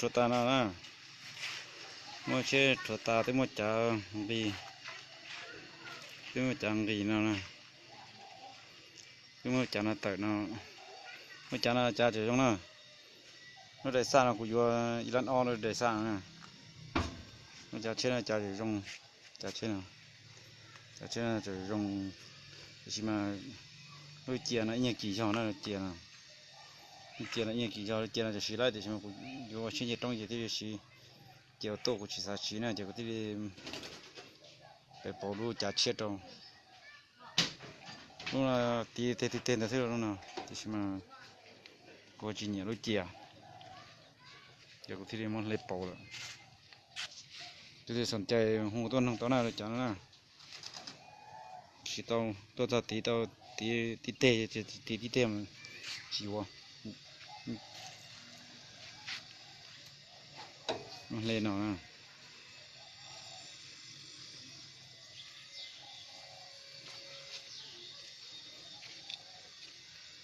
rhuav tas no na. Muab tsheb rhuav tas twb muab cav nqis, twb muab cav nqis no na. Twb muab cav no tawm no, muab cav no cav tseem zoo na. Lub daim xaj no kuv yuav ib lab ob lub daim xaj no na. Muab cav tsheb no cav tseem zoo, cav tsheb no, cav tsheb no tseem zoo, tiam sis mas lub cia no ib nyuag kim zog na, lub cia no, lub cia no ib nyuag kim zog, lub cia no tseem siv laib, tiam sis mas kuv yuav ua tsheb ncej roob ces thiaj li siv. Ces ua tuaj kuv tsis xav siv na ces kuv thiaj li pem pauv lub cav tshiab rau. Lub no tiv teg tiv teg ntawd xwb lub no, tiam sis mas kuv tsis nyiam lub cia, ces kuv thiaj li muab hle pauv lawm. Tus twg xom cai hu tuaj noog tau na lub cav no na. Siv tau tuaj txog tiv tau tiv tib teg, tiv tib teg tsis yuav. Hle no na.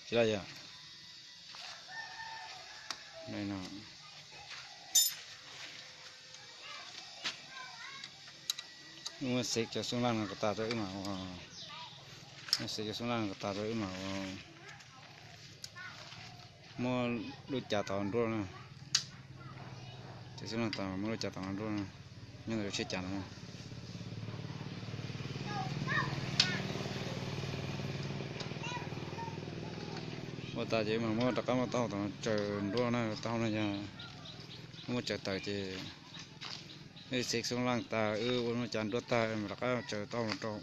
Tsis laj yom. Muab xev cov xub laj no kom tas rau wb mam, muab xev cov xub laj no kom tas rau wb mam ua, muab lub cav tod nruab na. Ces xub laj tas muab lub cav tod nruab na, nyob ntawm lub tsheb cav no. Ua tas ces wb mam muab rov qab muab taub hau tom no tsaws nruab na, taub hau no yog muab tsaws tawm ces wb xev xub laj tas wb ua lub cav nruab tag mam rov qab tsaws taub hau no rau.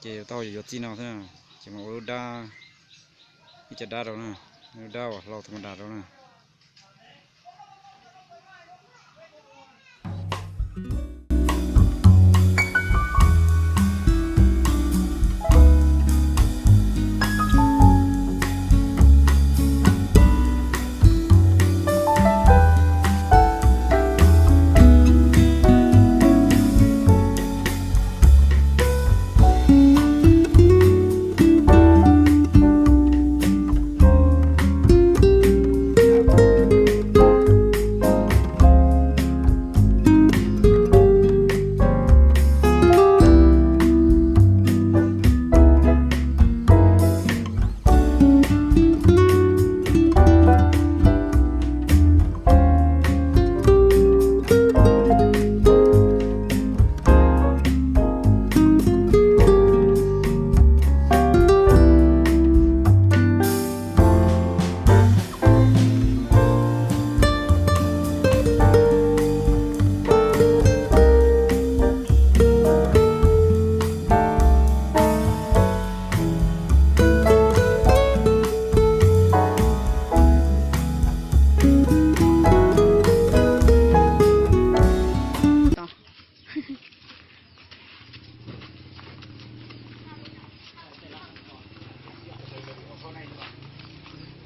Ces taub hau yuav yuav txij no xwb na, ces mam ua lub dab, ib co dab rau na, lub dab uas hlau tha ma das rau na.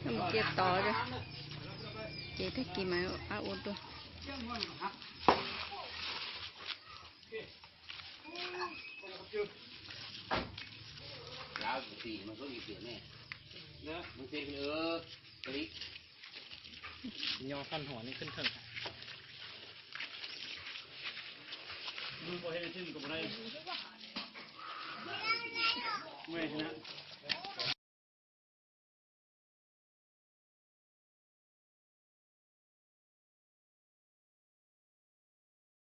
Mus kiag tod, ces tag kis mas ua dua.